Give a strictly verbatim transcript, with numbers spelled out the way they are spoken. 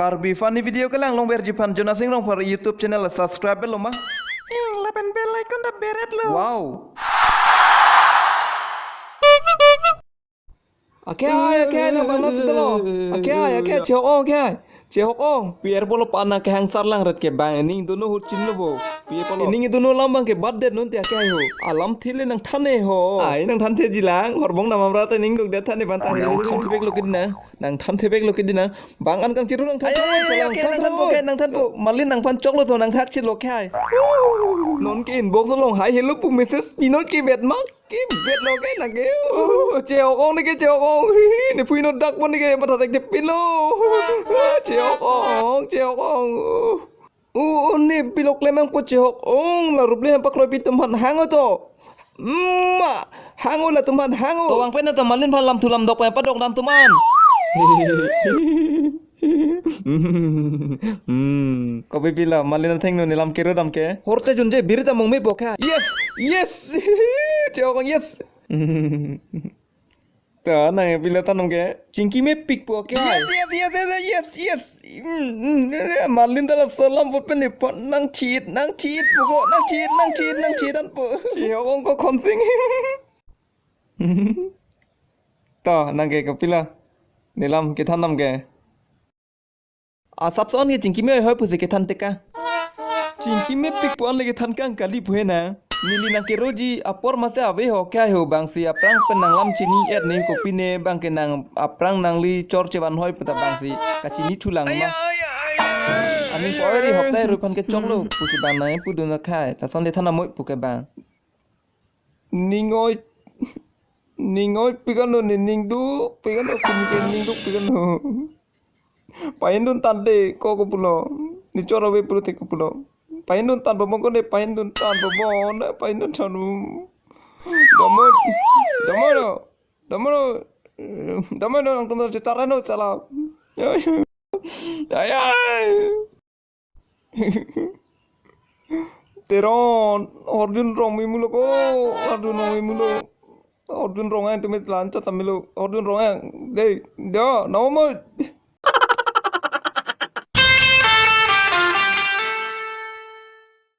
Karbi Funny Video kelang longverji aphan Jonasing Rongphar YouTube channel subscribe lo ma. Ing lapen bell icon ta beret lo. Wow. Akhai, akhai, nang bang nasi dolo. Akhai, akhai, chehok ong, akhai. Chehok ong. Pi apotlo pa nang kehang sarlang ret ke bang. Ning dono hurchin lo bo. Pi apotlo. Ning dono alam bang ke bat det non te akhai ho. Alamthe le nang than-e ho. Ai, nang thanthe jilang. Horbong namam rata ning dok det than-e ban ta. Nang thanthe bek lo kidinang. Nang thanthe bek lo kidinang. Bang an kangchiru nang than. Ai, ai, ai, akhai, nang than po, akhai, nang than po. Malin nangphan choklo to nang thak chilo akhai. Non ke inbox along hi hello pu message pinot ke bet mak. Ke bet lo ke nang ke. Oh, chehok ong ne ke chehok ong. Hi, ne phui no dak pon ne ke matha dak de pin lo. Chehok ong, chehok ong. Oh, oh, ne pilo klemang po chehok ong la rup le pakroi pi atum aphan hang-o to. Ma, hang-o latum aphan hang-o. To bang pen to malin aphan lam thu lam dok pen padok dam atum an. Hmm. Kopi pilo, malin athengno ne lam kero dam ke. Horte junje biri ta mong me po akhai. Yes, yes. Chehok ong, yes. To nang pilo than nang ke. Chingki mepik po akhai. Yes, yes, yes, yes, yes, yes. Mm, mm, eh, malin ta laso alam apot pen ne pon nang chit, nang chit, puko, nang chit, nang chit, nang chit, an po. Chehok ong ko khonsing. To, nang ke kopilo. Ne lam kethan dam ke. Asap son ke chingki me hoi pusi kethan teka. Chingki mepik po an le kethan kang kali pu he na. Neli nang keroji apor masi ave ho akhai ho bang si aphrang pen nang lam chini et ne kopi ne bang ke nang aphrang nangli chor chevan hoi puta bang si kachini thulang ma. Ani po ri hok tai ru aphan ke choklo pusi bang nang pu dun akhai. Lason le than amoi pu ke bang. Ning oi, ning oi pik ano ne ning duk pik ano kuni ke ning duk pik ano. Pahindun tangte ko kopulo. Ne chor ave pulote kopulo. Pahindun tang bomong ko ne pahindun tang bomong ne pahindun tang. Domo, domo lo, domo lo, domo lo nangtum chetar ano chala. Ay, ay. Teron, Arjun Rongmei mulo ko, Arjun Rongmei mulo. Arjun Rongmei tumit lancha tamilo, Arjun Rongmei, dei, dia, nama mo.